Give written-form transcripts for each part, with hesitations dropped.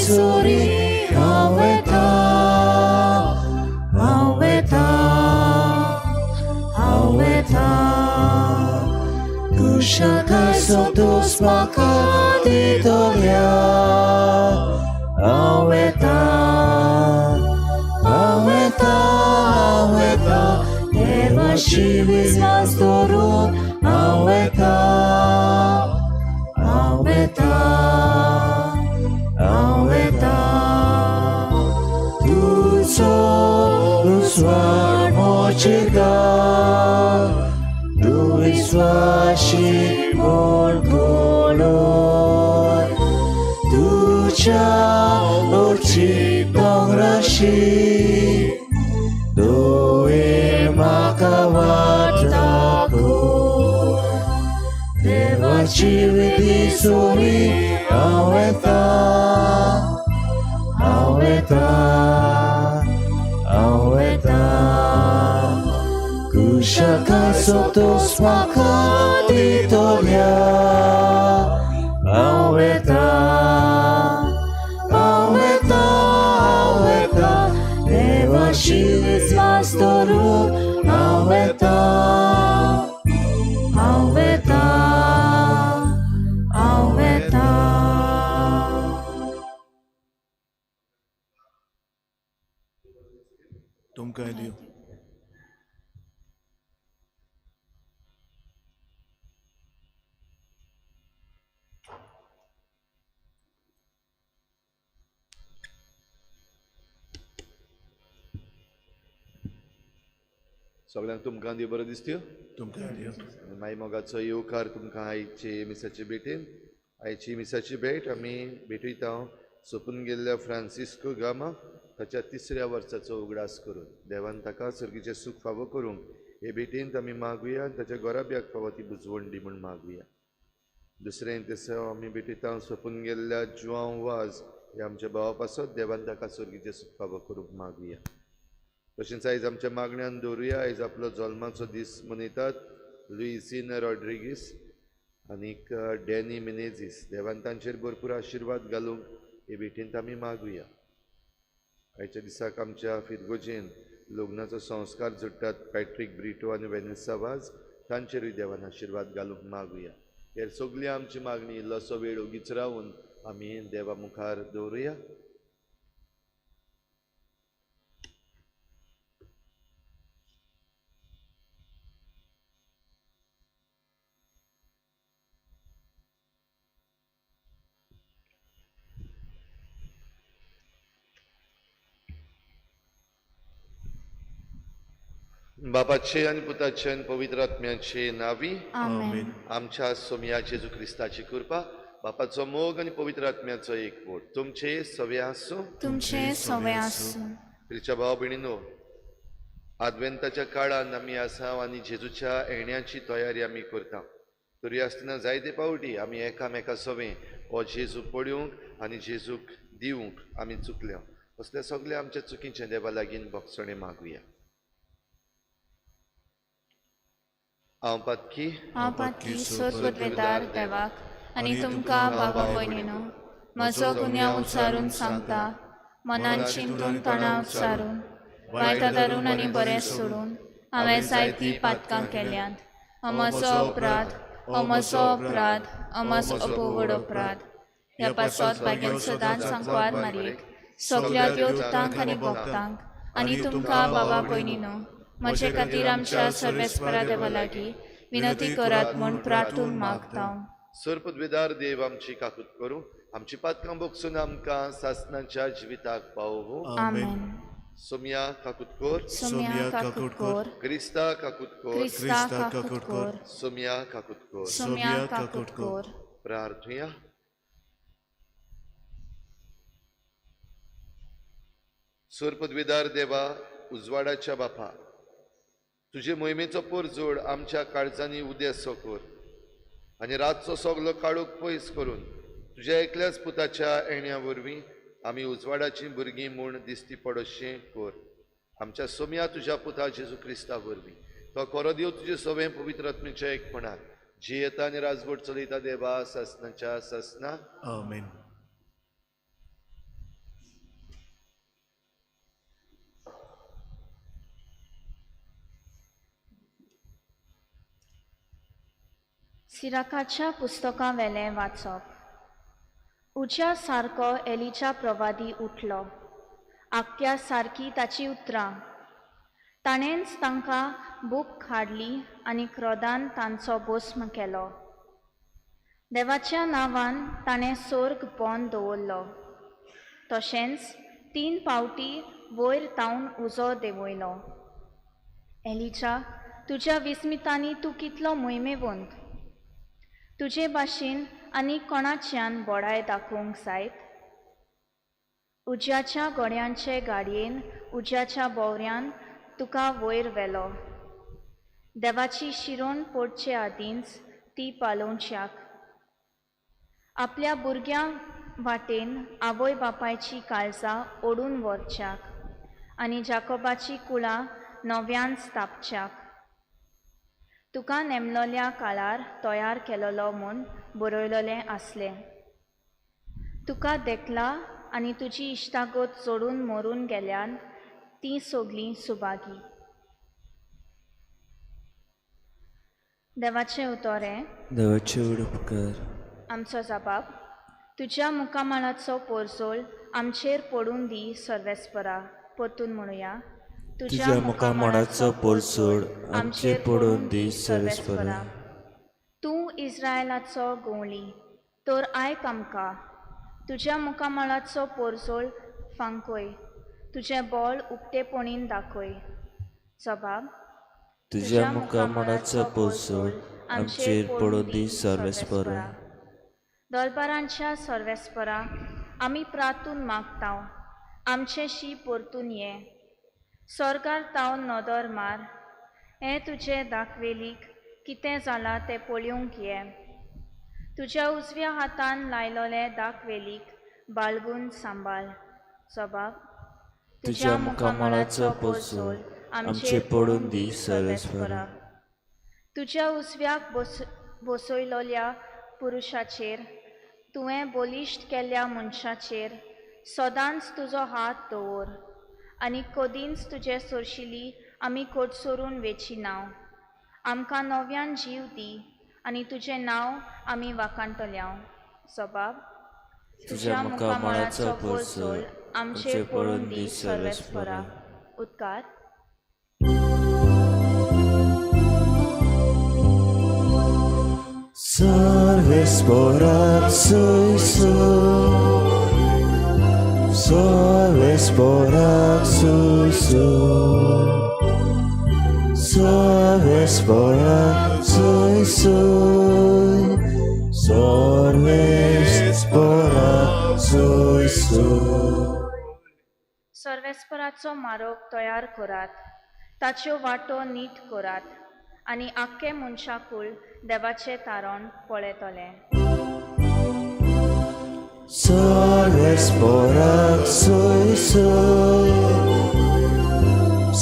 Suri aweta aweta aweta Kushaka sotos makaditolia aweta aweta aweta Deva shivis mastoru aweta aweta aweta Tu swar mochika Tu viswashi mon kolor Tu cha orchi tongrashi Doe makawataku Deva chiviti suri aweta aweta aweta Kushaka sotos makaditolia aweta aweta aweta Deva shivis mastoru aweta aweta aweta. तुमकां दिवं. सगळ्यांक तुमकां देव बरो दिसत्यो. तुमकां दिवं. आनी माई मोगाचो येवकार तुमकां आयचे मिसाचे भेटेन. आयची मिसाची भेट आमी भेटयता सोंपून गेल्ल्या फ्रांसिस्को गामा ताच्या तिसऱ्या वर्साचो उगडास करून देवान ताका सर्गीचें सूख फावो करूंक हे भेटेंत आमी मागुया आनी ताच्या गोराब्याक फावो ती बुजवण दी म्हूण मागुया. दुसरें तें आमी भेटयता सोंपून गेल्ल्या जुआंव वाज ह्या आमच्या भावा पासत देवान ताका सर्गीचें सूख फावो करूंक मागुया. तशेंच आयज आमच्या मागण्यान दवरुया आयज आपलो जल्माचो दीस मनयतात लुईसीन रॉड्रिगीस आनीक डॅनी मिनेझीस. देवान तांचेर भरपूर आशिर्वाद घालूंक हे भेटींत आमी मागुया. आयच्या दिसाक आमच्या फिरगोजेन लग्नाचो संस्कार जोडटात पॅट्रीक ब्रिटो आनी वेनेसा वाज तांचेरूय देवान आशिर्वाद घालूंक मागुया. हेर सगळी आमची मागणी इल्लोसो वेळ ओगीच रावून आमी देवा मुखार दवरुया. बापाचे आनी पुताचे आनी पवित्र आत्म्याचे नावी आमेन. आमच्या सोमया जेजू क्रिस्ताची कृपा, बापाचो मोग आनी पवित्र आत्म्याचो एकवट तुमचे सवे आसूं. तुमचे सवे आसूं. प्रिच्या भाव भयणीनो, आदवेंताच्या काळान आमी आसा आनी जेजूच्या येण्याची तयारी आमी करता. तरी आसतना जायते पावटी आमी एकामेका सवें हो जेजू पळोवंक आनी जेजूक दिवंक आमी चुकल्या. असल्या सगल्या आमच्या चुकीचें देवा लागीं भोगसणें मागुया. हांव पातकी हांव पातकी सोद पदवेदार देवाक आनी तुमकां बाबा भयणीनो म्हजो गुन्यांव उच्चारून सांगता, मनान चिंतून तणाव सारून वायटां धरून आनी बरें सोडून हांवें जायतीं पातकां केल्यांत. हो म्हजो अपराध, हो म्हजो अपराध, हो म्हजो अपव्हड अपराध. ह्या पासत भाग्यान सदांच सांकवार मारयेक सगल्या देवदूतांक आनी भक्तांक आनी तुमकां बाबा भयणीनो म्हजे खातीर आमच्या सर्वेस्परा देवा लागीं विनंती करात म्हूण प्रार्थून मागता. सर्पद्वेदार देव आमची काकूत करूं, आमची पातकां बोगसून आमकां सासनाच्या जिविताक पावोवं. आमेन. सोमया काकूत कर, सोम्या काकूट कर, क्रिस्ता काकूत कर, क्रिस्ता काकूट कर, सोमया काकूत कर. सोम्या काकूट कर. प्रार्थुया. सर्पद्वेदार देवा, उजवाडाच्या बापा, तुजे मोहिमेचो पोरजोड आमच्या काळजांनी उदेसो कर आनी रातचो सगलो काळोख पयस करून तुज्या एकल्याच पुताच्या येण्या वरवीं आमी उजवाडाचीं भुरगीं म्हूण दिसती पडोशें कर. आमच्या सोम्या तुज्या पुता जेजू क्रिस्ता वरवीं तो खरो देव तुजे सवें पवित्र आत्मेच्या एकपणान जियेता आनी राजवट चलयता देवा सासनाच्या सासना. आमेन. सिराकाच्या पुस्तकां वेलें वाचप. उज्या सारको एलीच्या प्रवादी उठलो, आक्त्या सारकी ताची उतरां. ताणेंच तांकां बूक हाडली आनी क्रोधान तांचो भस्म केलो. देवाच्या नांवान ताणें सोर्ग बंद दवरलो, तशेंच 3 फावटी वयर तावन उजो देंवयलो. एलीच्या, तुज्या विस्मितांनी तूं कितलो मोहिमेवंत! तुजे भाशेन आनी कोणाच्यान बडाय दाखोवंक जायत? उज्याच्या घोड्यांचे गाडयेन, उज्याच्या भोंवऱ्यान तुका वयर व्हेलो. देवाची शिरोण पडचे आदींच ती पालोवच्याक. आपल्या भुरग्यां वाटेन आवय बापायची काळजां ओडून व्हरच्याक आनी जाकोबाची कुळां नव्यान स्थापच्याक. तुका नेमलोल्या काळार तयार केलोलो म्हूण बरयलोलें आसलें. तुका देखला आनी तुजी इश्टागत जोडून मरून गेल्यान तीं सगलीं सुभागी. देवाचें उतोरें. देवाचे उपकार. आमचो जबाब. तुज्या मुखामळाचो पोरजोळ आमचेर पडून दी सर्वेस्परा. परतून म्हणुया. तुज्या मुखामळाचो पोरजोळ आमचेर पडून दी सर्वेस्परा. तूं इस्रायलाचो गवळी तर आयक आमकां. तुज्या मुखामळाचो पोरजोळ फांकय, तुजें बळ उक्तेपणीन दाखय. जबाब. तुज्या मुखामळाचो पोरजोळ आमचेर पडून दी सर्वेस्परा. दलबारांच्या सर्वेस्परा, आमी प्रातून मागता, आमचें शी परतून ये. सोर्गार तावन नदर मार, हें तुजें दाखवेलीक कितें जालां तें पळोवंक ये. तुज्या उजव्या हातान लायलोलें दाखवेलीक बाळगून सांबाळ. जबाब. तुज्या मुखामळाचो पोरजोळ आमचेर पडून दी सर्वेस्परा. तुज्या उजव्याक बसयलोल्या पुरुशाचेर, तुवें बलिश्ट केल्ल्या मनशाचेर सदांच तुजो हात दवर आनी कदींच तुजे सोरशिली आमी कोटसोरून वेची नांव. आमकां नव्यान जीव दी आनी तुजें नांव आमी वाखाणटल्या. जबाब. तुज्या मुखामळाचो पोरजोळ आमचेर पडून दी सर्वेस्परा. उदकार. सर्वेस्परा सुय सुय, सर्वेस्परा सुय सुय, सर्वेस्परा सुय सुय, सर्वेस्परा सुय सुय. सर्वेस्पराचो मारोग तयार करात, ताच्यो वाटो नीट करात आनी आख्खें मनशाकूळ देवाचें तारण पळयतलें. सर्वेस्परा सुय सुय,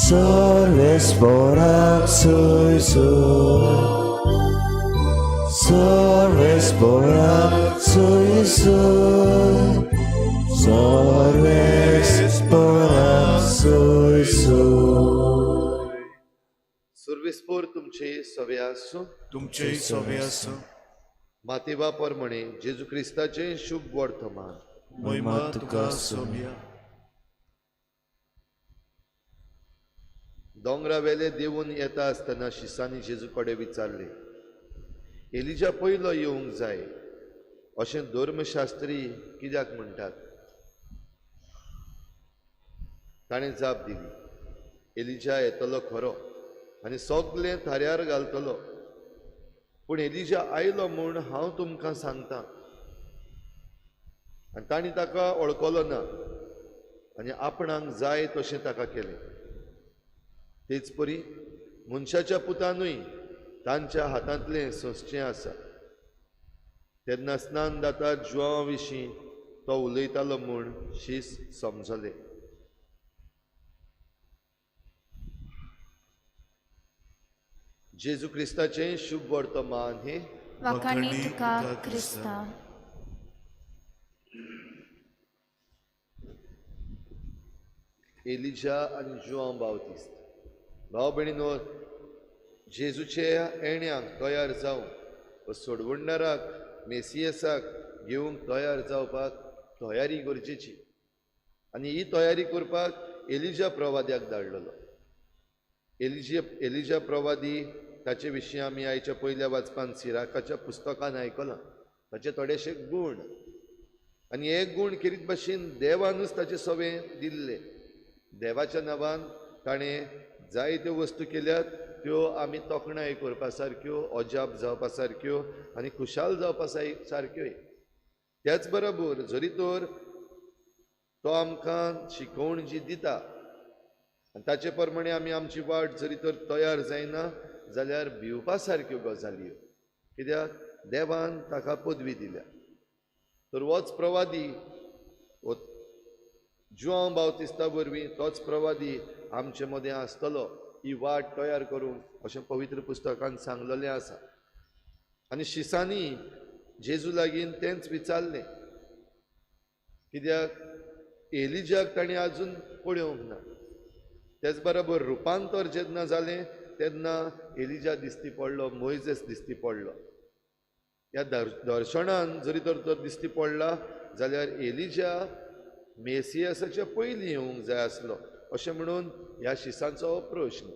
सर्वेस्परा सुय सुय, सर्वेस्पोरा सुय सुय, सर्वेस्पोरा सुय सुय. सुर्विस्पोर तुमचे सवे आसूं. तुमचेय सोबे आसूं. मातेवा प्रमाणे जेजू क्रिस्ताचें शुभ वर्तमान. मोहिमा तुका सोबया. दोंगरा वेले देंवून येता आसतना शिसांनी जेजू कडेन विचारलें, एलिजा पयलो येवंक जाय अशें धर्मशास्त्री कित्याक म्हणटात? ताणें जाप दिली, एलिजा येतलो खरो आनी सगलें थाऱ्यार घालतलो, पूण एलिजा आयलो म्हूण हांव तुमकां सांगतां. आनी तांणी ताका वळखलो ना आनी आपणाक जाय तशें ताका केलें. तेच परी मनशाच्या पुतानूय तांच्या हातांतलें सोंसचें आसा. तेन्ना स्नान दाता जुआंवा विशीं तो उलयतालो म्हूण शीस समजले. जेजू क्रिस्ताचें शुभ वर्तमान हें. वाखाणी तुका क्रिस्ता. एलिजा आनी जुआंव बावतिस्त. भाव भयणीनो, जेजूचे येण्याक तयार जावंक व सोडवणदाराक मेसियसाक घेवंक तयार जावपाक तयारी गरजेची, आनी ही तयारी करपाक एलिजा प्रवाद्याक धाडलेलो. एलिजा प्रवादी ताचे विशीं आमी आयच्या पयल्या वाचपान सिराकाच्या पुस्तकान आयकलां. ताचे थोडेशे गूण, आनी हे गूण खेरीत भाशेन देवानूच ताचे सवे दिल्ले. देवाच्या नांवान ताणें जायत्यो वस्तू केल्यात, त्यो आमी तोखणाय करपा सारक्यो, अजाप जावपा सारक्यो आनी खुशाल जावपा सारक्योय. त्याच बरोबर जरी तर तो आमकां शिकवण जी दिता आनी ताचे प्रमाणे आमी आमची वाट जरी तर तयार जायना जाल्यार भिवपा सारक्यो गजाली, कित्याक देवान ताका पदवी दिल्या. तर होच प्रवादी जुआंव बावतिस्ता वरवीं तोच प्रवादी आमचे मदें आसतलो ही वाट तयार करूंक अशें पवित्र पुस्तकान सांगलेलें आसा. आनी शिसांनी जेजू लागीं तेंच विचारलें, कित्याक एलिजाक ताणें आजून पळोवंक ना. तेच बरोबर रुपांतर जेन्ना जालें तेन्ना एलिजा दिश्टी पडलो, मोयजेस दिश्टी पडलो. ह्या दर्शनान जरी तर तो दिश्टी पडला जाल्यार एलिजा मेसियसाच्या पयलीं येवंक जाय आसलो अशें म्हणून ह्या शिसांचो हो प्रश्न.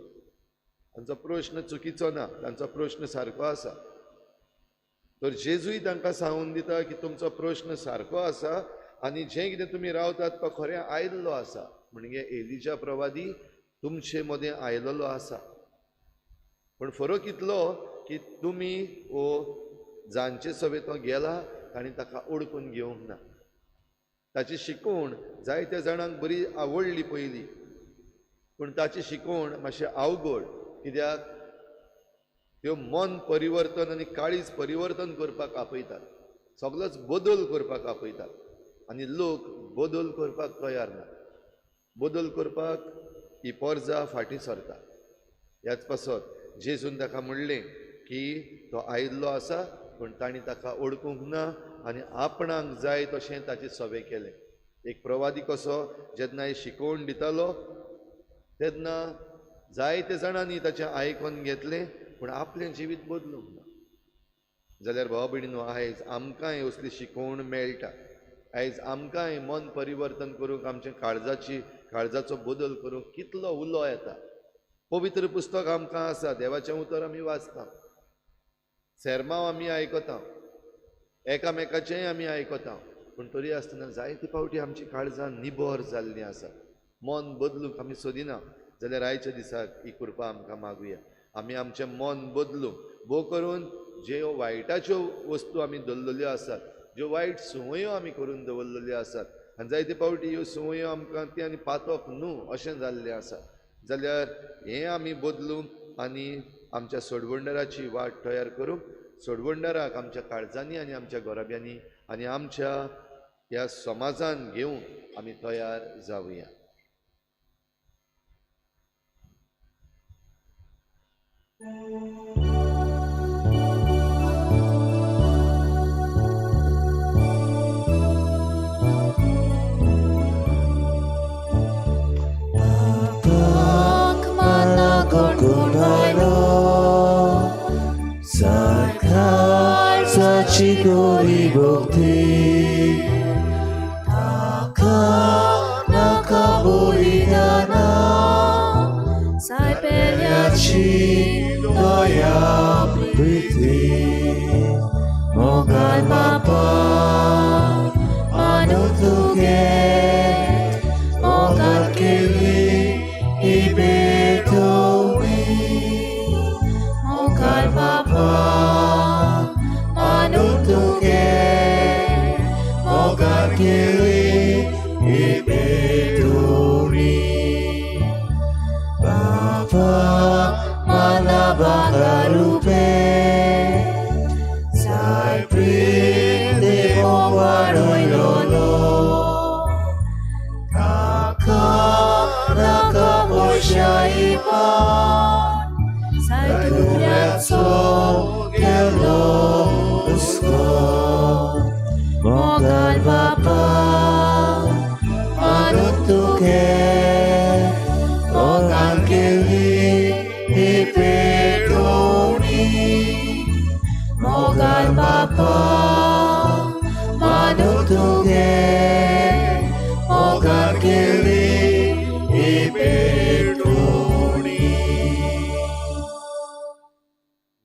तांचो प्रश्न चुकीचो ना, तांचो प्रश्न सारको आसा. तर जेजूय तांकां सांगून दिता की तुमचो प्रश्न सारको आसा आनी जें कितें तुमी रावतात तो खरें आयिल्लो आसा, म्हणजे एलिजा प्रवादी तुमचे मदें आयलेलो आसा. पूण फरक इतलो की तुमी वो जांचे सवे तो गेला तांणी ताका ओडकून घेवंक ना. ताची शिकवण जायत्या जाणांक बरी आवडली पयली, पूण ताची शिकवण मातशें अवघड, कित्याक त्यो मन परिवर्तन आनी काळीज परिवर्तन करपाक आपयतात, सगळोच बदल करपाक आपयतात आनी लोक बदल करपाक तयार ना. बदल करपाक ही पोरजा फाटीं सरता. ह्याच पासत जेजून ताका म्हणलें की तो आयिल्लो आसा पूण तांणी ताका ओळखूंक ना आनी आपणाक जाय तशें ताचें सवे केलें. एक प्रवादी कसो जेन्ना ही शिकवण दितालो तेन्ना जायते जाणांनी ताचें आयकून घेतलें पूण आपलें जिवीत बदलूंक ना. जाल्यार भाव भयणीनो, आयज आमकांय असली शिकवण मेळटा. आयज आमकांय मन परिवर्तन करूंक, आमच्या काळजाचो बदल करूंक कितलो उलो येता. पवित्र पुस्तक आमकां आसा, देवाचें उतर आमी वाचता, सेर्मांव आमी आयकता, एकामेकाचेंय आमी आयकता, पूण तरी आसतना जायते फावटी आमची काळजां निबर जाल्लीं आसा. मन बदलूंक आमी सोदिना. जाल्यार आयच्या दिसाक ही कृपा आमकां मागुया, आमी आमचें मन बदलूंक, भोव करून ज्यो वायटाच्यो वस्तू आमी दवरलेल्यो आसात, ज्यो वायट संवयो आमी करून दवरलेल्यो आसात आनी जायते फावटी ह्यो संवयो आमकां ती आनी पातक न्हू अशें जाल्लें आसा, जाल्यार हें आमी बदलूंक आनी आमच्या सोडवणदाराची वाट तयार करूंक, सोडवणदाराक आमच्या काळजांनी आनी आमच्या घराब्यांनी आनी आमच्या ह्या समाजान घेवन आमी तयार जावया. हाडून आयलो सारकाची गोरी भक्ती ताका नाका बलिदाना सायपेल्याची दया प्रीती मोगाल बापा मानू तुगे मोगाल केली ही भेटवणी मोगाल बापा मानू तुगे मोगाल केली ही भेटवणी बापा माना बांगारुपे जाय प्रेम देव वाडयलोलो ताका नाका पोशायपा साय दुबऱ्याचो गेलो हुस्को मोगाल बापा मानू तुगे मोगान केली ही पेटवणी मोगाल बापा मानू तुगे मोगान केली ही पेटवणी.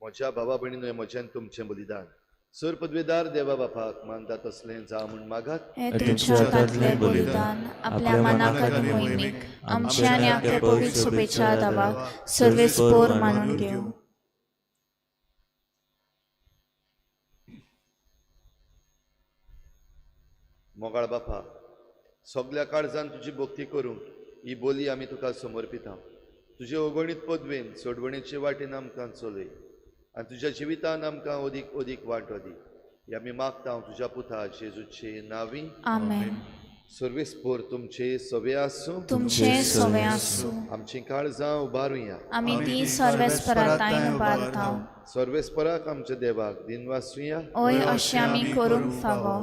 म्हज्या भावा भयणीनो म्हजें तुमचें बलिदान सर पदवेदार देवा बापाक मानता तसलें जावं म्हूण मागात. हे तुमच्या हातांतलें बलिदान आपल्या मनाक आनी मोहिमेक आमच्या आनी आपल्या पवित्र शुभेच्छा दावाक सर्वेस्पोर मानून घेवं. मोगाळ बापा, सगल्या काळजान तुजी भक्ती करूंक ही बोली आमी तुका समर्पिता. तुजे अगणीत पदवेन सोडवणेचे वाटेन आमकां चलय आनी तुज्या जिवितान आमकां अदीक अदीक वांटो दी. हे आमी मागता तुज्या पुता जेजूचे नांवी. आमेन. सर्वेस्पोर तुमचे सवे आसूं. तुमचे सवे आसूं. आमचीं काळजां उबारुया. आमी ती सर्वेस्पराताय उबारता. सर्वेस्पराक आमच्या देवाक दिनवासुया. ओय अशें आमी करूंक फावो.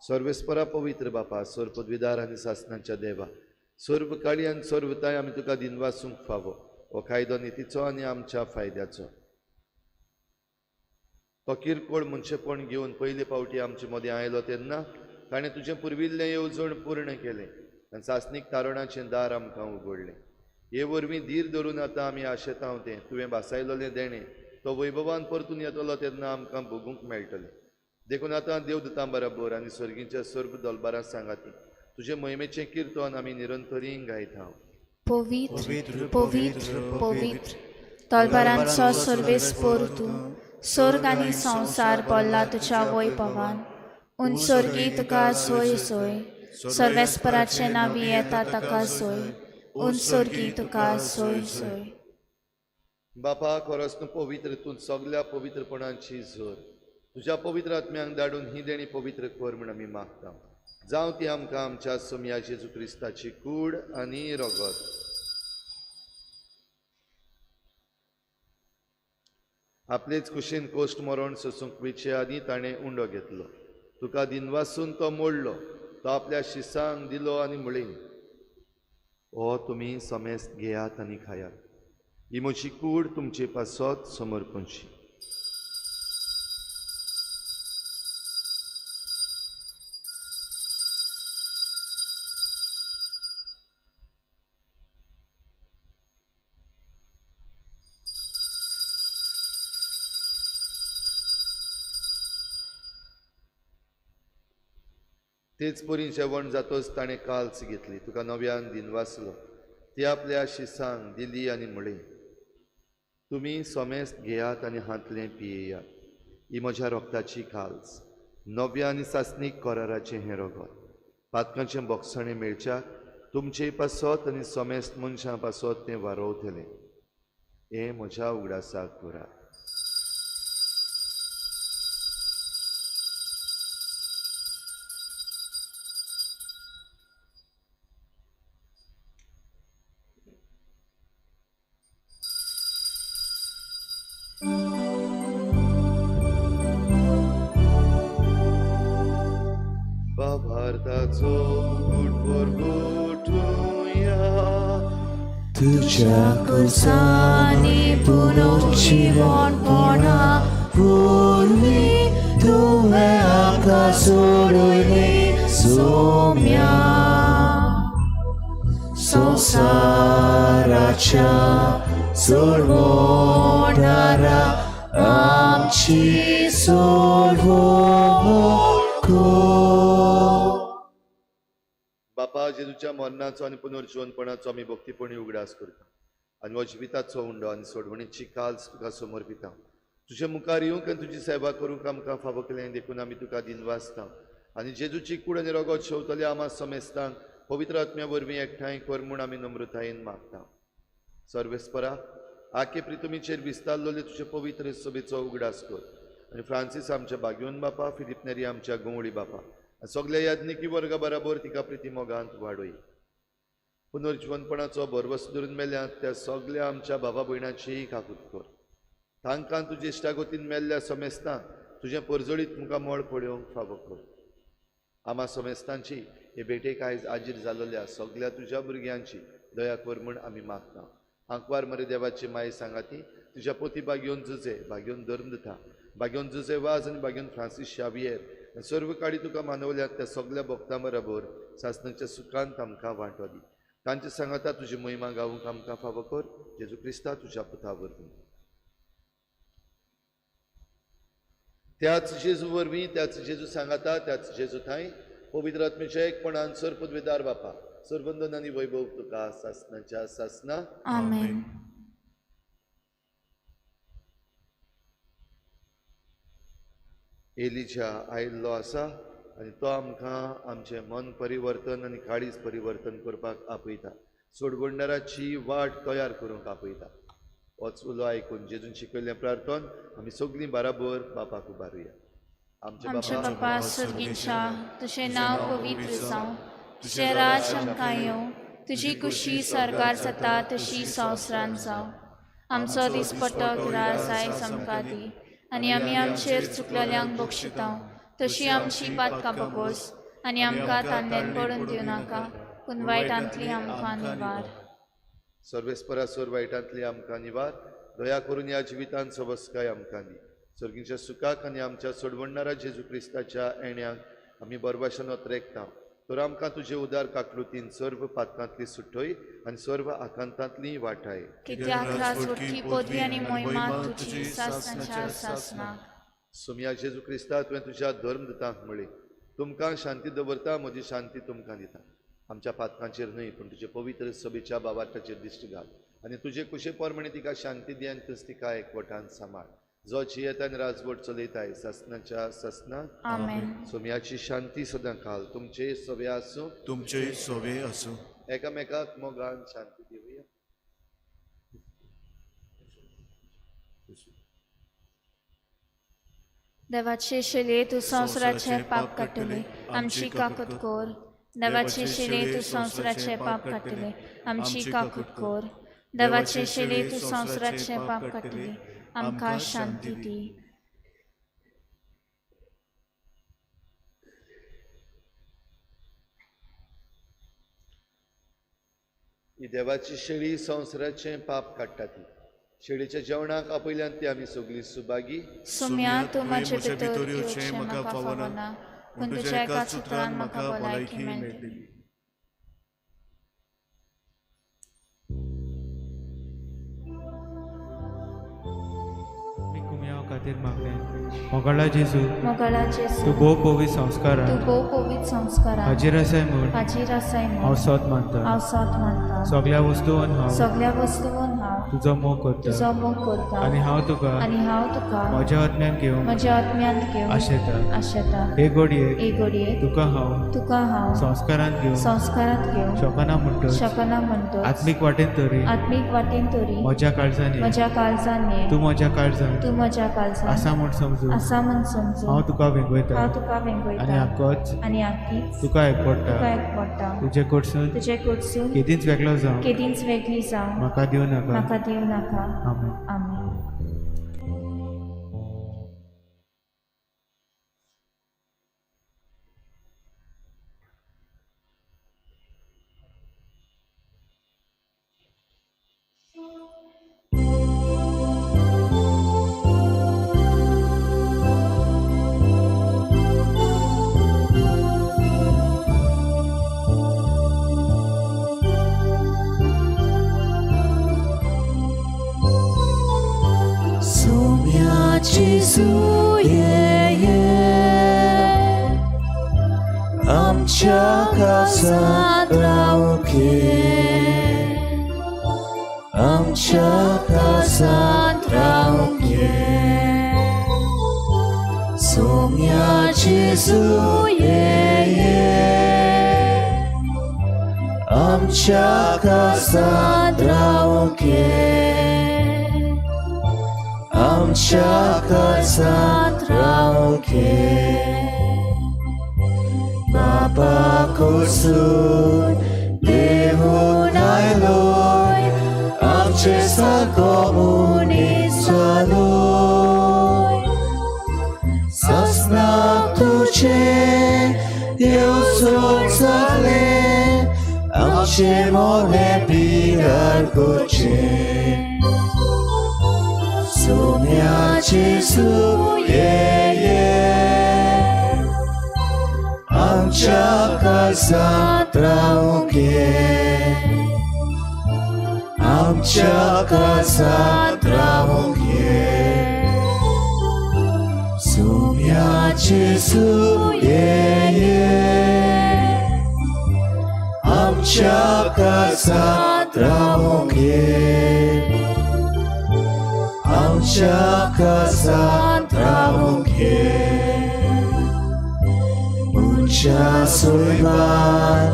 सर्वेस्परा पवित्र बापा, सर्व पदवीदार आनी सासनाच्या देवा, सर्व काळी आनी सर्वताय आमी तुका दिनवासूंक फावो. हो कायदो नितीचो आनी आमच्या फायद्याचो. तो किरकोळ मनशेपण घेवन पयले फावटी आमचे मदीं आयलो तेन्ना ताणें तुजें पुर्विल्लें येवजण पूर्ण केलें आनी सासणीक तारणाचें दार आमकां उगडलें. हे वरवीं धीर धरून आतां आमी आशेतांव तें तुवें भासायलोलें देणें तो वैभवान परतून येतलो तेन्ना आमकां भोगूंक मेळटलें. देखून आतां देवदूतां बराबर आनी सर्गीच्या सर्व दलबारां सांगाती तुजे मोहिमेचें किर्तन आमी निरंतरीं गायता. पवित्र पवित्र पवित्र तलबारांचो सर्वेस्पोर तूं, स्वर्ग आनी संवसार पडला तुज्या वैभवान. उंचोर्गी तुका सोय सोय, सर्वेस्पराचें नांवी येता ताका सोय, उंचोर्गी तुका सोय सोय. बापा, खरोच तूं पवित्र, तूं सगल्या पवित्रपणाची झर. तुज्या पवित्र आत्म्यांक धाडून ही देणी पवित्र कर म्हूण आमी मागता. जावं ती आमकां आमच्या सोमया जेजू क्रिस्ताची कूड आनी रगत. आपलेच कुशीन कोश्ट मरण सोसूंक वयचे आदीं ताणें उंडो घेतलो. तुका दिनवासून तो मोडलो, तो आपल्या शिसांक दिलो आनी म्हणलें, हो तुमी समेस्त घेयात आनी खायात. ही म्हजी कूड तुमचे पासत समर्पणची. तेच परी जेवण जातच ताणें काल्स घेतली, तुका नव्यान दिनवासलो, ती आपल्या शिसांक दिली आनी म्हणलें, तुमी समेस्त घेयात आनी हांतलें पियेयात. ही म्हज्या रोगताची काल्स, नव्या आनी सासणीक कराराचें हें रगत. पातकांचें बोगसणें मेळच्याक तुमचे पासत आनी समेस्त मनशां पासत तें वारोवतलें. हें म्हज्या उगडासाक करात. भारताचो गुटभर गोठुया, तुज्या कुसांनी पुनर्जिवणपणा वरवीं तुवें आमकां सोडयलें सोम्या. संवसाराच्या सोडवणारा आमची सोडवणूक कर. बापा, जेजूच्या मरणाचो आनी पुनर्जिवनपणाचो आमी भक्तीपणी उगडास करता आनी हो जिविताचो उंडो आनी सोडवणीची काल्स तुका समर्पिता. तुजे मुखार येवंक आनी तुजी सेवा करूंक आमकां फावो केलें देखून आमी तुका दिनवासता आनी जेजूची कूड आनी रगत शेवतले आमा समेस्तांक पवित्र आत्म्या वरवीं एकठांय कर म्हूण आमी नम्रतायेन मागता. सर्वेस्परा, आखे प्रितुमीचेर विस्तारलेले तुजे पवित्र सभेचो उगडास कर आनी फ्रांसीस आमच्या बागयोन बापा, फिलीप नेरी आमच्या गंवळी बापा आनी सगल्या याज्ञिकी वर्गा बराबर तिका प्रिती मोगांत वाडय. पुनर्जिवनपणाचो भरवस धरून मेल्यात त्या सगल्या आमच्या बाबा भयणाचीय काकूत कर. तांकां तुजे इश्टागतीन मेल्ल्या समेस्तांक तुजें परजळीत मुखामळ पळोवंक फावो कर. आमा समेस्तांची हे भेटेक आयज आजीर जाल्ल्या सगल्या तुज्या भुरग्यांची दया कर म्हूण आमी मागता. आंकवार मरे देवाची माय सांगाती तुज्या पोती बागयोन जुजे, बागयोन धर्म दिता, बागयोन जुजे वाज आनी बागयोन फ्रांसीस शावियेर आनी सर्व काडी तुका मानवल्यात त्या सगल्या भक्तां बराबर सासणाच्या सुखांत आमकां वांटो दी. तांचे सांगाता तुजी महिमा गावूंक आमकां फावो कर. जेजू क्रिस्ता तुज्या पुता वरवीं. त्याच जेजू वरवीं, त्याच जेजू सांगाता, त्याच जेजू थांय पवित्र आत्म्याच्या एकपणान सर्व पदवेदार बापा, सर्वंदन आनी वैभव तुका सासणाच्या सासना. आमेन. एलिजा आयिल्लो आसा आनी तो आमकां आमचें मन परिवर्तन आनी काळीज परिवर्तन करपाक आपयता, सोडवणदाराची वाट तयार करूंक आपयता. होच उलो आयकून जेजून शिकयल्लें प्रार्थन आमी सगळीं बराबर बापाक उबारुया. आमच्या बापा सर्गीच्या, तुजें नांव पवित्र जावं, तुजें राज आमकां येवं, तुजी कुशी सरकार जाता तशी संवसारांत जावं. आमचो दिसपट्टो ग्रास आयज आमकां दी आनी आमी आमचेर चुकलेल्यांक बक्षिता तशी आमची पातकां बगोस आनी आमकां तांदेन पडून दिवं नाका, पूण वायटांतली आमकां निवार. सर्वेस्परा सोर वायटांतली आमकां निवार. दया करून ह्या जिवितांत सबसकाय आमकां दी. सर्गीच्या सुखाक आनी आमच्या सोडवणणारा जेजू क्रिस्ताच्या येण्याक आमी बरभाशेन अत्रेकता. तर आमकां तुजे उदार काकलुतीन सर्व पातकांतली सुटय आनी सर्व आकांतांतली वाटाय. कित्याक राजवटकी पदवी आनी मोहिमा तुजी सासणाच्या सासणाक. सोमया जेजू क्रिस्ता, तुवें तुज्या धर्म दितांक म्हळी, तुमकां शांती दवरता, म्हजी शांती तुमकां दिता. आमच्या पातकांचेर न्हय पूण तुजे पवित्र सभेच्या बाबार्थाचेर दिश्ट घाल आनी तुजे कुशे प्रमाणे तिका शांती दी आनी तुज तिका एकवटान सांबाळ, जो जियेता आनी राजवट चलयताय सासणाच्या सासना. आमेन. सोमयाची शांती सदां काल तुमचे सवे आसूं. तुमचे सोवे आसूं. एकामेकाक मोगान शांती दिवया. देवाचे शेले तूं संवसाराचें पाप काडटले, आमची काकूत कर. देवाचे शेले तूं संवसाराचें पाप काडटले, आमची काकूत कर. देवाचे शेले तूं संवसाराचें पाप काडटले, आमकां शांती दी. ही देवाची शेळी संवसाराचें पाप काडटा. ती शेळीच्या जेवणाक आपयल्यान ती आमी सगळीं सुभागी. सोम्या, तूं म्हजे भितर येवचें म्हाका फावना, पूण तुज्या एकाच उतरान म्हाका भलायकी मेळटली. मी कुमयाव खातीर मागलें. मोगाळा जेजू, मोगाळा जेजू, तूं भोव पवित्र संस्कारान तूं भोव पवित्र संस्कारान हाजीर आसाय म्हूण हाजीर आसाय म्हूण हांव सोद मानता. हांव सोद मानता. सगळ्या वस्तून हांव सगळ्या वस्तून हांव तुजो मोग करता तुजो मोग करता आनी हांव तुका आनी हांव तुका म्हज्या आत्म्यान घेवंक म्हज्या आत्म्यांत घेवन आशेता. आशेता. हे घडयेक हे घडयेक तुका हांव तुका हांव संस्कारांत घेवंक संस्कारांत घेवंक शकना म्हणटच शकना म्हणटच आत्मीक वाटेन तरी आत्मीक वाटेन तरी म्हज्या काळजान ये. म्हज्या काळजान ये. तूं म्हज्या काळजान तूं म्हज्या काळजान आसा म्हूण समजून आसा म्हूण समजून हांव तुका वेंगयता हांव तुका वेंगयता आनी आकोच आनी आकीच तुका एकवटा तुका एकवटा. तुजे कडसून तुजे कडसून केदींच वेगळो जावं केदींच वेगळी जावं म्हाका दिवं नाका. म्हाका दिवं नाका. आमेन. आमेन. जेजू ये ये आमच्या काळजांत रावंक ये आमच्या काळजांत रावंक ये सोम्या जेजू ये ये आमच्या काळजांत रावंक ये आमच्या काळजांत रावंक ये बापा कडसून देहून आयलोय आमचे सारको मनीस जालोय सासणाक तुजें येवजण जालें आमचें मोने पिरार करचें सोम्या जेजू ये ये आमच्या काळजांत रावंक ये आमच्या काळजांत रावंक ये सोम्या जेजू ये ये आमच्या काळजांत रावंक ये आमच्या काळजांत रावंक ये मनशा सुलभान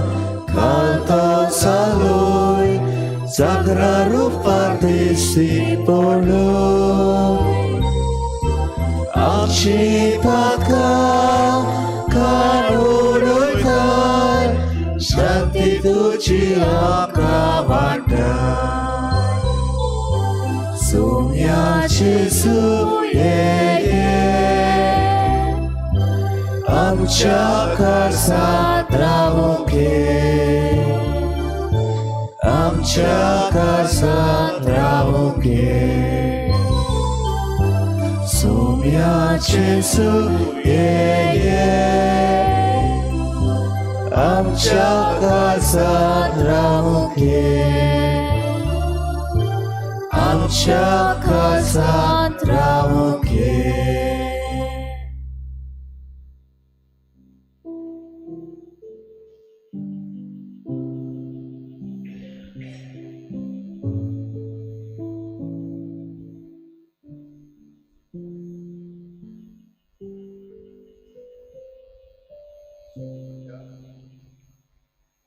घालतो चालूय जागरा रुपार दिश्टी पडलोय आमची पातकां काड उडयताय शांती तुजी आमकां वांटाय सोम्या जेजू ये ये आमच्या काळजांत रावंक ये आमच्या काळजांत रावंक ये सोम्या जेजू ये ये आमच्या काळजांत रावंक ये आमच्या काळजांत रावंक ये.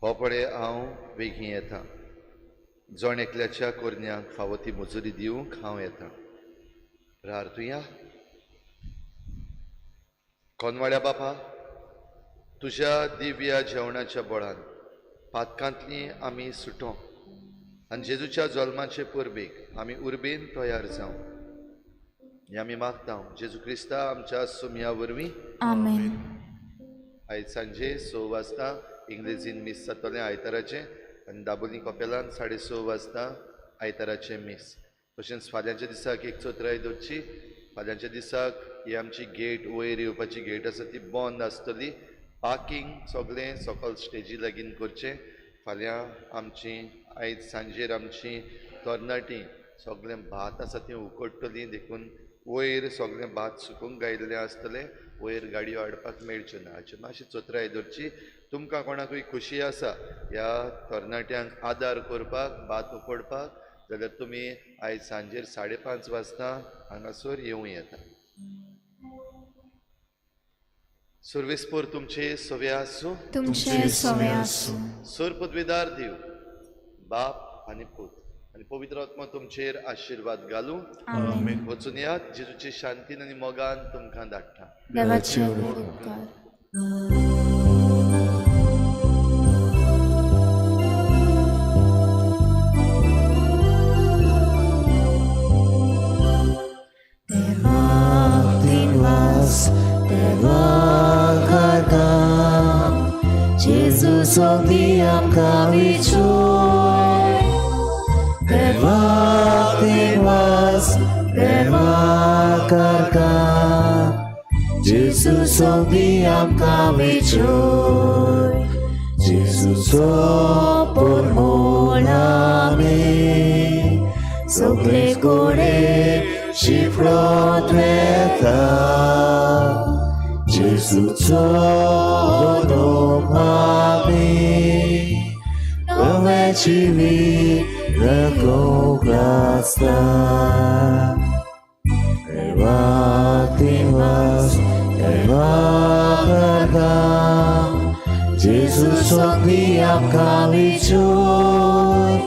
हो पळय हांव बेगीन येता. जण एकल्याच्या कोरन्याक फावो ती मजुरी दिवंक हांव येता. प्रार्थुया. कोनवाड्या बापा, तुज्या दिव्या जेवणाच्या बळान पातकांतली आमी सुटो आनी जेजूच्या जल्माचे परबेक आमी उर्बेन तयार जावं हें आमी मागता जेजू क्रिस्ता आमच्या सोमया वरवीं. आमेन. आयज सांजे 6 वाजता इंग्लेजीन मीस जातलें आयताराचें आनी दाबोली कपेलान 6:30 वाजता आयताराचें मीस. तशेंच फाल्यांच्या दिसाक एक चतराय दवरची. फाल्यांच्या दिसाक ही आमची गेट वयर येवपाची गेट आसा ती बंद आसतली. पार्किंग सगळें सकल स्टेजी लागीं करचें. फाल्यां आमची आयज सांजेर आमची तरणाटी सगळें भात आसा तें उकडटलीं, देखून वयर सगळें भात सुकूंक घायिल्लें आसतलें, वयर गाडयो हाडपाक मेळच्यो ना. हाची मातशी चतराय दवरची. तुमकां कोणाकूय खुशी आसा ह्या तरणाट्यांक आदार करपाक, भात उकडपाक, जाल्यार तुमी आयज सांजेर 5:30 वाजता हांगासर येवं येता. सर्वेस्पोर तुमचे सवे आसूं. तुमचे सवे आसूं. सर पदवीदार देव बाप आनी पूत आनी पवित्र आत्मा तुमचेर आशिर्वाद घालूं. आमेन. वचून यात जेजूचे शांतीन आनी मोगान तुमकां धाडटा. देवाचे उपकार. जेजू सोंदी आमकां विचोय. देवाक दिनवास, देवाक आर्गां, जेजू सोंदी आमकां विचोय. जेजूचो परमळ आमी सगळे कडेन शिंपडोन वेता जेजूचो मामी नवें जिवीत जगूंक आसता देवाक दिवस देवाक करता जेजू सोंदी आमकां विचून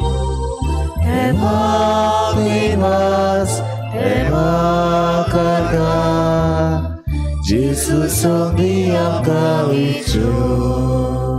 देवाक दिवस देवाक करता जेजू सोंदी आमकां विचून.